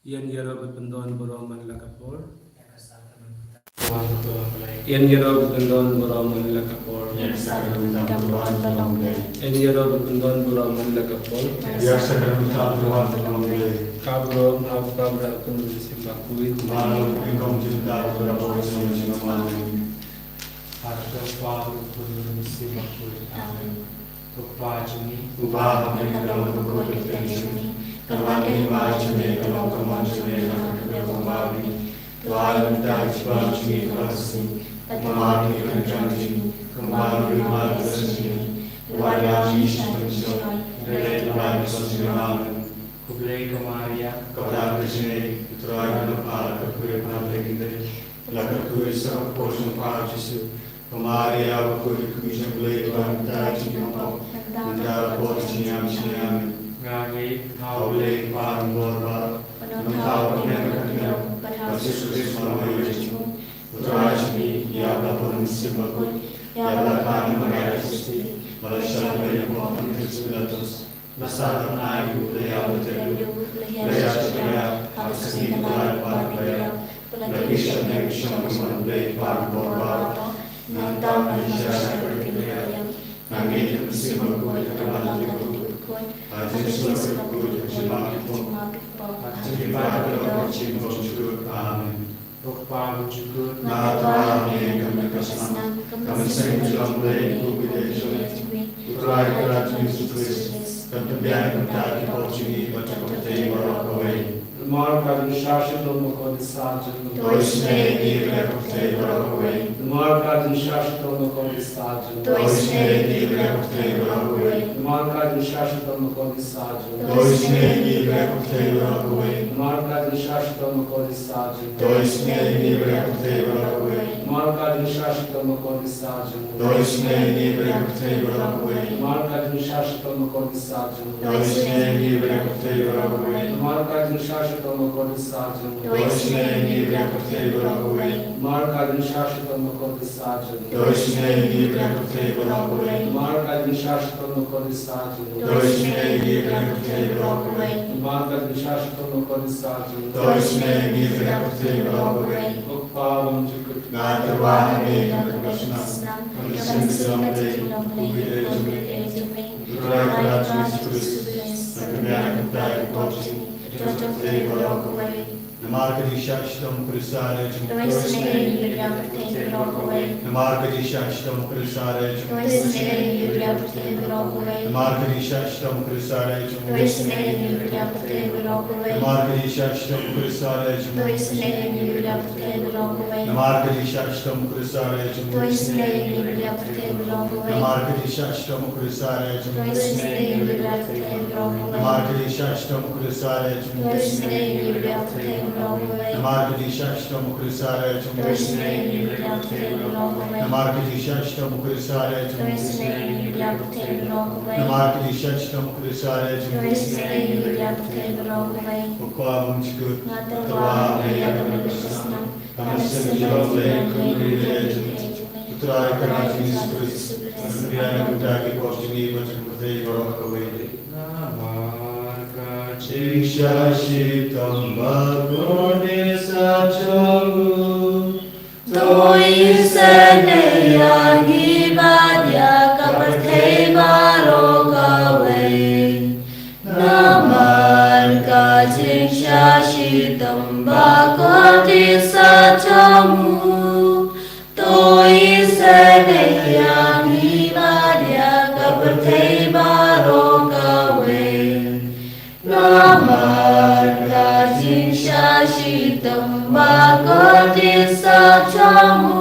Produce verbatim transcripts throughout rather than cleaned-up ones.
Ïa ngi ruh ban pyndon baroh man la ka por. Ïa ngi ruh ban pyndon baroh man la ka por. Ïa ngi ruh ban pyndon baroh man la ka por. Ka baroh ha u Kpa bad ha u Khun Mynsiem Bakhuid. Amen. Ko Kpa jong ngi, uba ha bneng, ka long ka kur ka kyrteng jong me, ka long ka hima jong me, ka long ka mon jong me, ha ka kyrteng jong me. To ai mynta ka jingpynbna jong ngi kaba shisien, bad to map ïa ki kyrdan jong ngi, kumba ngi map ïa ki kyrdan jong ngi. To ai ïa ngi sha ka jingpynjot, hynrei to ai ngi sha ka jingpynjot. Amen. Khublei ko Maria, kaba don ka jingngeit, U Trai u don bad pha, la kyrkhu ïa ki kynthei, la kyrkhu ïa u Kpa jong pha U Jisu. Ko Maria, bakhuid, ka kmie jong U Blei, to ai mynta ka jingpynbna, mynta bad ha ka por jong ka jingïap jong ngi. Amen. Nga ngeit ha U Blei U Kpa uba bor baroh, bad ha U Khun ka Kynrad, bad ha U Jisu Khrist uba la ïoh jingim. U Trai jong ngi, ïa U Kpa u Mynsiem Bakhuid, ïa U Kpa ka Maria Theisotti, bad la shah bad ïa U Kpa Pontius Pilatus. La sah, la ai, la ïap, la tyrwa, la ïaid sha ka jingïap, ha ka sngi kaba lai bad kaba ïap, la kiew sha ka shynrang ka jong U Blei U Kpa uba bor baroh. Nangta ngi ïaishah sha ka jingïap. Ngi ngeit ha U Mynsiem Bakhuid, ha ka Balang Katholik bakhuid, ha ka jingsuk bakhuid, ha ka jingmap bakhuid, ha ka jingpynbeit, ha ka jingpynbeit. Amen. Ko Kpa bymjukut, nga tyrwa ha me kumba la ka snam, ka mynsiem ka jong U Blei, ha kaba ïadei jong me. U Trai u Kynrad jong ngi U Jisu Khrist, kan pynbiang ïa ka bynta ki pop jong ngi bad jong ka pyrthei baroh kawei. Namar ka jingshah shitom bad ka kordit sah jong U Blei. To isynei ïa ngi, U Blei, ka pyrthei baroh kawei. Namar ka jingshah shitom bad ka kordit sah jong U Blei. To isynei ïa ngi, U Blei, ka pyrthei baroh kawei. Namar ka jingshah shitom bad ka kordit sah jong U Blei. To isynei ïa ngi, U Blei, ka pyrthei baroh kawei. Namar ka jingshah shitom bad ka kordit sah jong U Blei. To isynei ïa ngi, U Blei, ka pyrthei baroh kawei. Namar ka jingshah shitom bad ka kordit sah jong U Blei. To isynei ïa ngi, U Blei, ka pyrthei baroh kawei. Namar ka jingshah shitom bad ka kordit sah jong U Blei. To isynei ïa ngi, U Blei, ka pyrthei baroh kawei. Namar ka jingshah shitom bad ka kordit sah jong U Blei. To isynei ïa ngi, U Blei, ka pyrthei baroh kawei. Namar ka jingshah shitom bad ka kordit sah jong U Blei. To isynei ïa ngi, U Blei, ka pyrthei baroh kawei. Namar ka jingshah shitom bad ka kordit sah jong U Blei. To isynei ïa ngi, U Blei, ka pyrthei baroh kawei. Namar ka jingshah shitom bad ka kordit sah jong U Blei. To isynei ïa ngi, U Blei, ka pyrthei baroh kawei. Ko Kpa bymjukut, nga tyrwa ha me kumba la ka snam, ka mynsiem ka jong U Blei, ha kaba ïadei jong me. U Trai u Kynrad jong ngi U Jisu Khrist, kan pynbiang ïa ka bynta ki pop jong ngi, bad jong ka pyrthei baroh kawei. Namar ka jingshah shitom bad ka kordit sah jong U Blei. To isynei ïa ngi, U Blei, ka pyrthei baroh kawei. Namar ka jingshah shitom bad ka kordit sah jong U Blei. To isynei ïa ngi, U Blei, ka pyrthei baroh kawei. Namar ka jingshah shitom bad ka kordit sah jong U Blei. To isynei ïa ngi, U Blei, ka pyrthei baroh kawei. Namar ka jingshah shitom bad ka kordit sah jong U Blei. To isynei ïa ngi, U Blei, ka pyrthei baroh kawei. Namar ka jingshah shitom bad ka kordit sah jong U Blei. To isynei ïa ngi, U Blei, ka pyrthei baroh kawei. Namar ka jingshah shitom bad ka kordit sah jong U Blei. To isynei ïa ngi, U Blei, ka pyrthei baroh kawei. Namar ka jingshah shitom bad ka kordit sah jong U Blei. To isynei ïa ngi, U Blei, ka pyrthei baroh kawei. Namar ka jingshah shitom bad ka kordit sah jong U Blei. To isynei ïa ngi, U Blei, ka pyrthei baroh kawei. Namar ka jingshah shitom bad ka kordit sah jong U Blei. To isynei ïa ngi, U Blei, ka pyrthei baroh kawei. Namar ka jingshah shitom bad ka kordit sah jong U Blei. To isynei ïa ngi, U Blei, ka pyrthei baroh kawei. Ko Kpa bymjukut, nga tyrwa ha me kumba la ka snam, ka mynsiem ka jong U Blei, ha kaba ïadei jong me. U Trai u Kynrad jong ngi U Jisu Khrist, kan pynbiang ïa ka bynta ki pop jong ngi bad jong ka pyrthei baroh kawei. Namar ka jingshah shitom bad ka kordit sah jong U, to isynei ïa ngi bad ïa ka pyrthei baroh kawei. Namar ka jingshah shitom bad ka kordit sah jong U, to isynei ïa ngi bad ïa ka pyrthei baroh kawei. Namar ka jingshah shitom bad ka kordit sah jong U,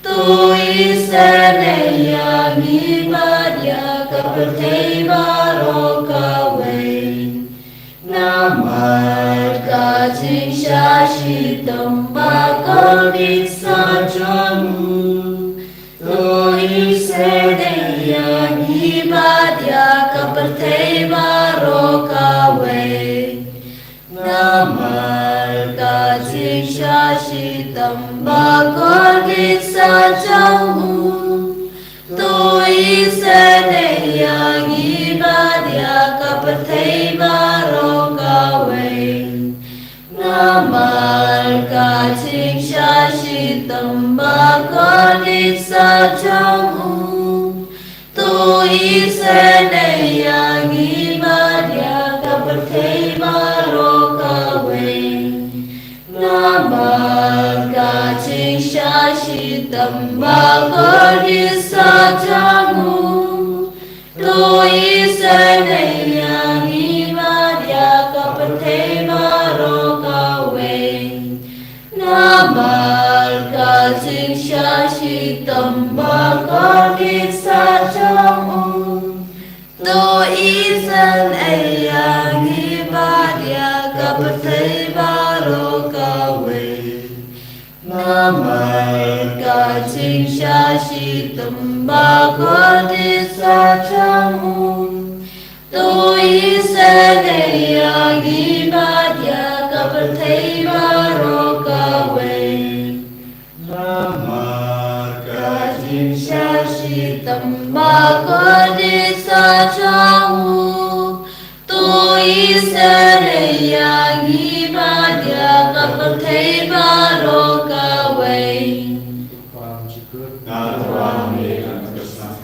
to isynei ïa ngi bad ïa ka pyrthei baroh kawei. Namar ka jingshah shitom bad ka kordit sah jong U, to isynei ïa ngi bad ïa ka pyrthei baroh kawei. Namar ka jingshah shitom bad ka kordit sah jong U, to isynei ïa ngi bad ïa ka pyrthei baroh kawei. Tang ba kordit sah jong u. To isynei ïa ngi bad ïa ka pyrthei baroh kawei. Namar ka jingshah shitom ba kordit sah jong u. To isynei ïa ngi bad ïa ka pyrthei baroh kawei. Namar ka jingshah shitom ba kordit sah jong u. To isynei ïa ngi bad ïa ka pyrthei baroh kawei. Namar ka jingshah shitom ba kordit sah jong u. To isynei ïa ngi bad ïa ka pyrthei baroh kawei. Nga thrang ïa ka kyrsan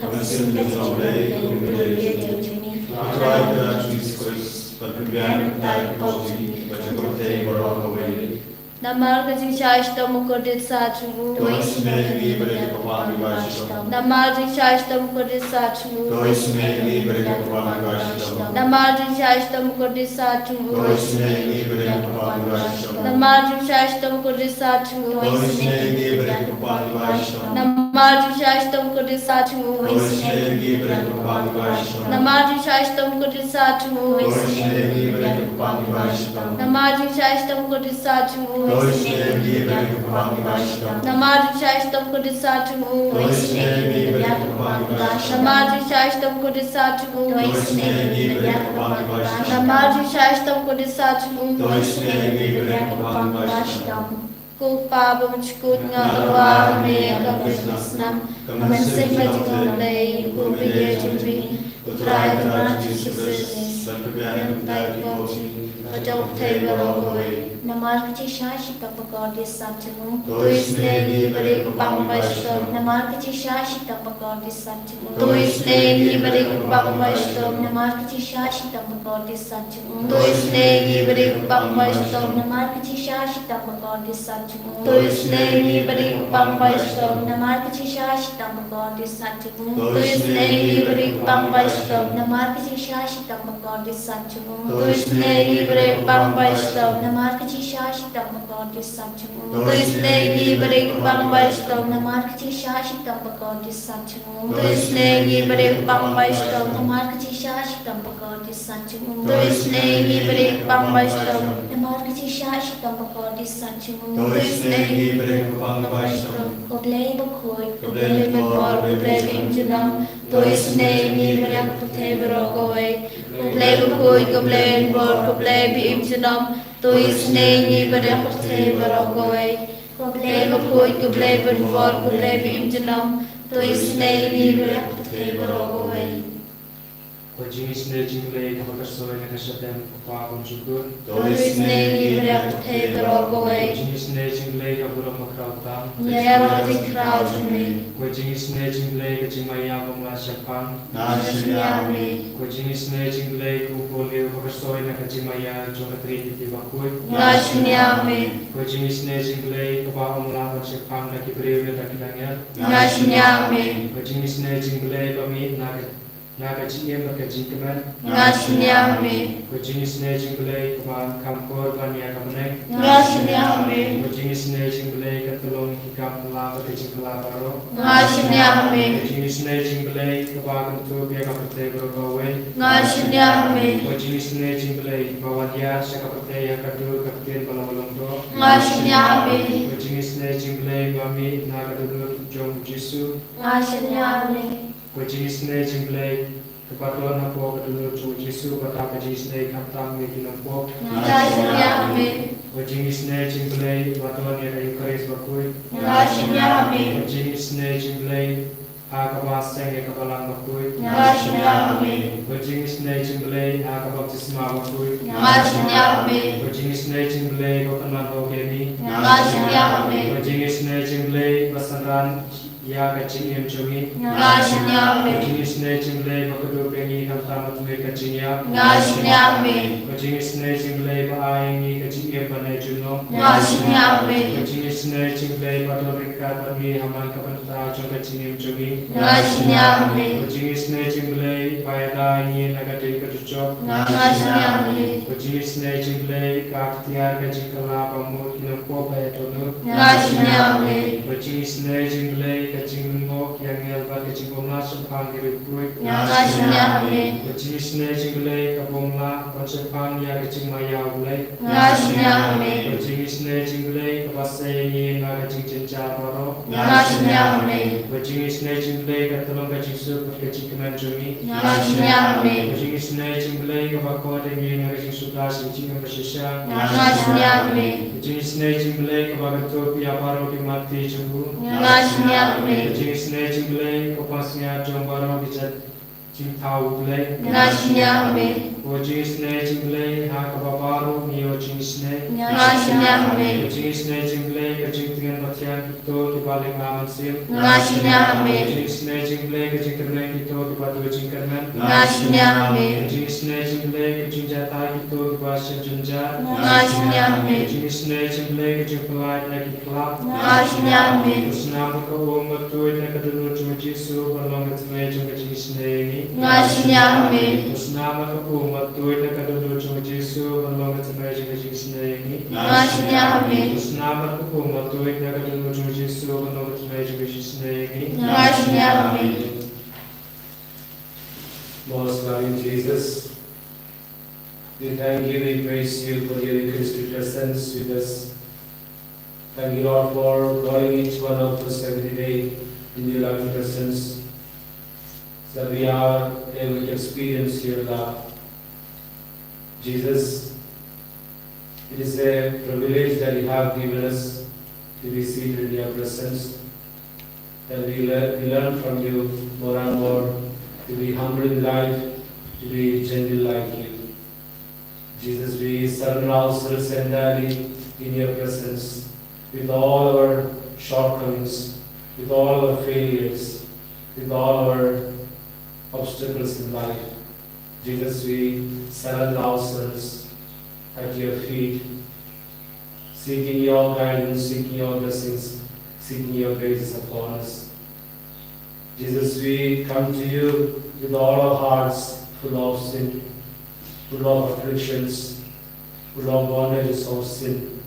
ka mynsiem jong U Blei kum u Blei jong ngi. Nga thrang ïa U Jisu Khrist ban pynbiang ïa ka pop jong ngi bad jong ka pyrthei baroh kawei. Namar ka jingshah shitom ba kordit sah jong u. To isynei ïa ngi bad ïa ka pop jong ngi ba shitom. Namar jingshah shitom ba kordit sah jong u. To isynei ïa ngi bad ïa ka pop jong ngi ba shitom. Namar jingshah shitom ba kordit sah jong u. To isynei ïa ngi bad ïa ka pop jong ngi ba shitom. Namar jingshah shitom ba kordit sah jong u. To isynei ïa ngi bad ïa ka pop jong ngi ba shitom. Namar jingshah shitom ba kordit sah jong u. To isynei ïa ngi bad ïa ka pop jong ngi ba shitom. Namar jingshah shitom ba kordit sah jong u. To isynei ïa ngi bad ïa ka pop jong ngi ba shitom. Namar jingshah shitom ba kordit sah jong u. To isynei ïa ngi bad ïa ka pop jong ngi ba shitom. Namar jingshah shitom ba kordit sah jong u. To isynei ïa ngi bad ïa ka pop jong ngi ba shitom. Namar jingshah shitom ba kordit sah jong u. To isynei ïa ngi bad ïa ka pop jong ngi ba shitom. Namar jingshah shitom ba kordit sah jong u. To isynei ïa ngi bad ïa ka pop jong ngi ba shitom. Ko Kpa ba mynjur kut, nga thrang ïa me ïa ka bynta snam ka mynsiem ka jong U Blei, kum u Blei jong ngi, U Trai Kynrad Jisu Khrist, ban pynbiang ïa ka bynta ki pop jong ngi bad jong ka pyrthei baroh kawei. Namar ka jingshah shitom ba kordit sah jong u. To isynei ïa ngi bad ïa ka pop jong ngi ba shitom. Namar ka jingshah shitom ba kordit sah jong u. To isynei ïa ngi bad ïa ka pop jong ngi ba shitom. Namar ka jingshah shitom ba kordit sah jong u. To isynei ïa ngi bad ïa ka pop jong ngi ba shitom. Namar ka jingshah shitom ba kordit sah jong u. To isynei ïa ngi bad ïa ka pop jong ngi ba shitom. Namar ka jingshah shitom ba kordit sah jong u. To isynei ïa ngi bad ïa ka pop jong ngi ba shitom. Namar ka jingshah shitom ba kordit sah jong u. To isynei ïa ngi bad ïa ka pop jong ngi ba shitom. Namar ka jingshah shitom ba kordit sah jong u. To isynei ïa ngi bad ïa ka pop jong ngi ba shitom. Namar ka jingshah shitom ba kordit sah jong u. To isynei ïa ngi bad ïa ka pop jong ngi ba shitom. Namar ka jingshah shitom ba kordit sah jong u. To isynei ïa ngi bad ïa ka pop jong ngi ba shitom. Namar ka jingshah shitom ba kordit sah jong u. To isynei ïa ngi bad ïa ka pop jong ngi ba shitom. Ko Blei bakhuid, ko Blei ba bor, ko Blei ba im junom. To isynei ïa ngi bad ïa ka pyrthei baroh kawei. Ko Blei bakhuid, ko Blei ba bor, ko Blei ba im junom. To isynei ïa ngi bad ïa ka pyrthei baroh kawei. Ko Blei bakhuid, ko Blei ba bor, ko Blei ba im junom. To isynei ïa ngi bad ïa ka pyrthei baroh kawei. Ko jingisynei jong U Blei kaba kyrshoi na ka shadem, ko Kpa ba mynjur kut. To isynei ïa ngi bad ïa ka pyrthei baroh kawei. Ko jingisynei jong U Blei ka burom bakhraw tam. Ïa ka jingkhraw jong me. Ko jingisynei jong U Blei ka jingmaïa bym lah shemphang. Nga shaniah me. Ko jingisynei jong U Blei ko Paul ba kyrshoi na ka jingmaïa jong ka Trinity bakhuid. Nga shaniah me. Ko jingisynei jong U Blei kaba ym lah ban shemphang da ki briew ne da ki angel. Nga shaniah me. Ko jingisynei jong U Blei ba mih na ka na ka jingim bad ka jingkmen. Nga shaniah me. Ko jingisynei jong U Blei kaba kham kor ban ïa ka bneng. Nga shaniah me. Ko jingisynei jong U Blei ka tyllong ïa ki kam kylla bad ka jingkylla baroh. Nga shaniah me. Ko jingisynei jong U Blei kaba kyntup ïa ka pyrthei baroh kawei. Nga shaniah me. Ko jingisynei jong U Blei ba wan ïaid sha ka pyrthei ha ka dur ka ktien ba la long doh. Nga shaniah me. Ko jingisynei jong U Blei ba mih na ka dohnud jong U Jisu. Nga shaniah me. Ko jingisynei jong U Blei kaba don hapoh ka dohnud jong U Jisu, kata ka jingisynei khamtam ïa ki nongpop. Nga shaniah me. Ko jingisynei jong U Blei ba don ïa ka Eukharist bakhuid. Nga shaniah me. Ko jingisynei jong U Blei ha kaba seng ïa ka balang bakhuid. Nga shaniah me. Ko jingisynei jong U Blei ha ka baptisma bakhuid. Nga shaniah me. Ko jingisynei jong U Blei ba pynman hok ïa ngi. Nga shaniah me. Ko jingisynei jong U Blei ba synran ïa ka jingim jong ngi. Nga shaniah, Amen. Ko jingisynei jong U Blei ba kdup ïa ngi khamtam ban leh ka jingïap. Nga shaniah, Amen. Ko jingisynei jong U Blei ba ai ïa ngi ka jingim ban ïeit junom. Nga shaniah, Amen. Ko jingisynei jong U Blei ba don ryngkat bad ngi ha man ka bynta jong ka jingim jong ngi. Nga shaniah, Amen. Ko jingisynei jong U Blei ba ïada ïa ngi na ka dei ka dujok. Nga shaniah, Amen. Ko jingisynei jong U Blei ba ktien ka jingkylla ba mut ki nongpop ba ïa dohnud. Nga shaniah, Amen. Ko jingisynei jong U Blei ka jinglyngngoh ki angel bad ka jingbymlah shemphang ki riewkhuid. Nga shaniah, Amen. Ko jingisynei jong U Blei ka bymlah ban shemphang ïa ka jingmaïa U Blei. Nga shaniah, Amen. Ko jingisynei jong U Blei kaba sei ïa ngi na ka jingjynjar baroh. Nga shaniah, Amen. Ko jingisynei jong U Blei ka tyllong ka jingsuk bad ka jingkmen jong ngi. Nga shaniah, Amen. Ko jingisynei jong U Blei kaba khot ïa ngi na ka jingsuda sha ka jingim ba shisha. Nga shaniah, Amen. Ko jingisynei jong U Blei kaba kyntup ïa baroh ki matti jong u. Nga shaniah, Amen. Ko jingisynei jong U Blei ka pansngiat jong baroh ki jait jingthaw U Blei. Nga shaniah, Amen. Ko jingisynei jong U Blei ha kaba baroh ngi ïoh jingisynei. Nga shaniah, Amen. Ko jingisynei jong U Blei ka jingtngen ba thiang kito kiba lyngba mynsiem. Nga shaniah, Amen. Ko jingisynei jong U Blei ka jingkyrmen kito kiba duh jingkyrmen. Nga shaniah, Amen. Ko jingisynei jong U Blei ka jingjahthait kito kiba shem jynjar. Nga shaniah, Amen. Ko jingisynei jong U Blei ka jingpynlait na ki khlap. Nga shaniah, Amen. U snam bad ka um ba tuid na ka dohnud jong U Jisu ban long ka tnat jong ka jingisynei ïa ngi. Nga shaniah, Amen. U snam bad ka um ba tuid na ka dohnud jong U Jisu ban long ka tnat jong ka jingisynei ïa ngi. Nga shaniah, Amen. U snam bad ka um ba tuid na ka dohnud jong U Jisu ban long ka tnat jong ka jingisynei ïa ngi. Nga shaniah, Amen. Most loving Jesus, we thank you, we praise you for your Eucharistic presence with us. Thank you, Lord, for calling each one of us every day in your loving presence, so that we are able to experience your love. Jesus, it is a privilege that you have given us to be seated in your presence, that we learn, we learn from you more and more to be humble in life, to be gentle like you. Jesus, we surrender ourselves entirely in your presence with all our shortcomings, with all our failures, with all our obstacles in life. Jesus, we surrender ourselves at your feet, seeking your guidance, seeking your blessings, seeking your graces upon us. Jesus, we come to you with all our hearts full of sin, full of afflictions, full of bondages of sin,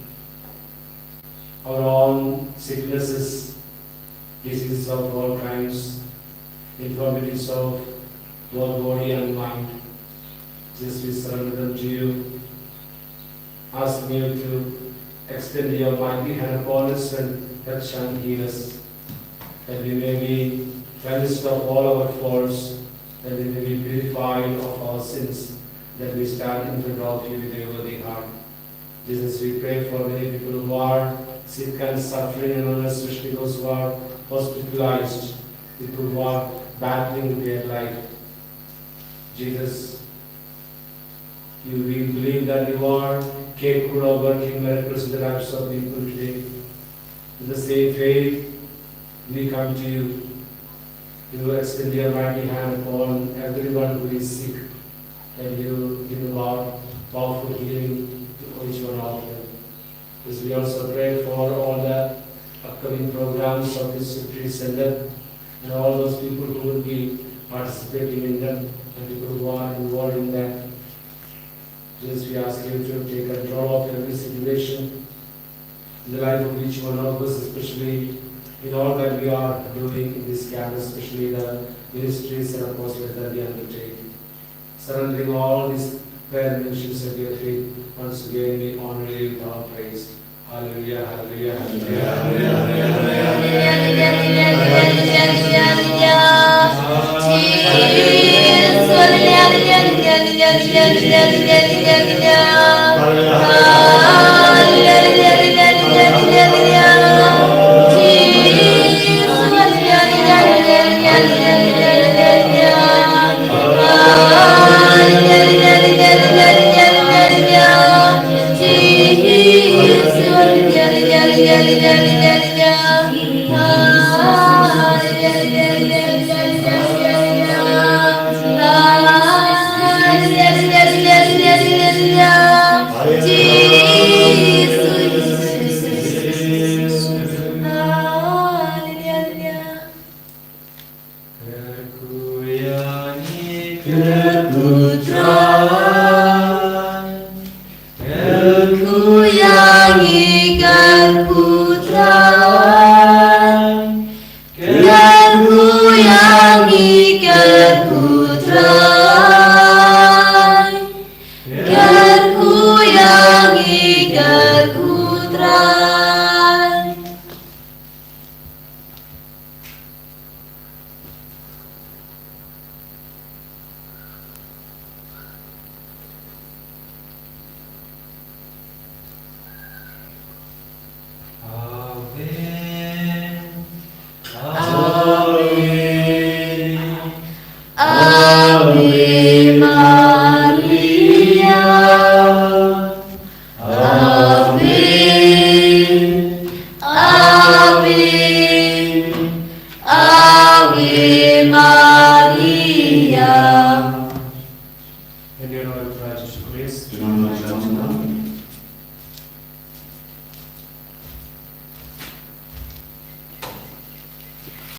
our own sicknesses, diseases of all kinds, infirmities of both body and mind. Jesus, we surrender them to you, asking you to extend your mighty hand upon us and touch and heal us, that we may be cleansed of all our faults, that we may be purified of our sins, that we stand in front of you with a worthy heart. Jesus, we pray for many people who are sick and suffering, and especially those who are hospitalized, people who are battling with their life. Jesus, you, we believe that you are capable of working miracles in the lives of people today. In the same faith, we come to you. You extend your mighty hand upon everyone who is sick, and you give about powerful healing to each one of them. As we also pray for all the upcoming programs of this retreat center and all those people who will be participating in them and people who are involved in them. Jesus, we ask you to take control of every situation in the life of each one of us, especially in all that we are doing in this camp, especially the ministries and apostles that we undertake. Surrendering all these prayer intentions at your feet, once again we honor you with our praise. Hallelujah, hallelujah, hallelujah. Trai. Kyrkhu ïa ngi, kyrkhu Trai. Kyrkhu ïa ngi, kyrkhu Trai. Kyrkhu ïa ngi, kyrkhu Trai. Ave, Ave, Ave Maria. Ave, Ave, Ave Maria. En ïa u Trai Jisu Khrist.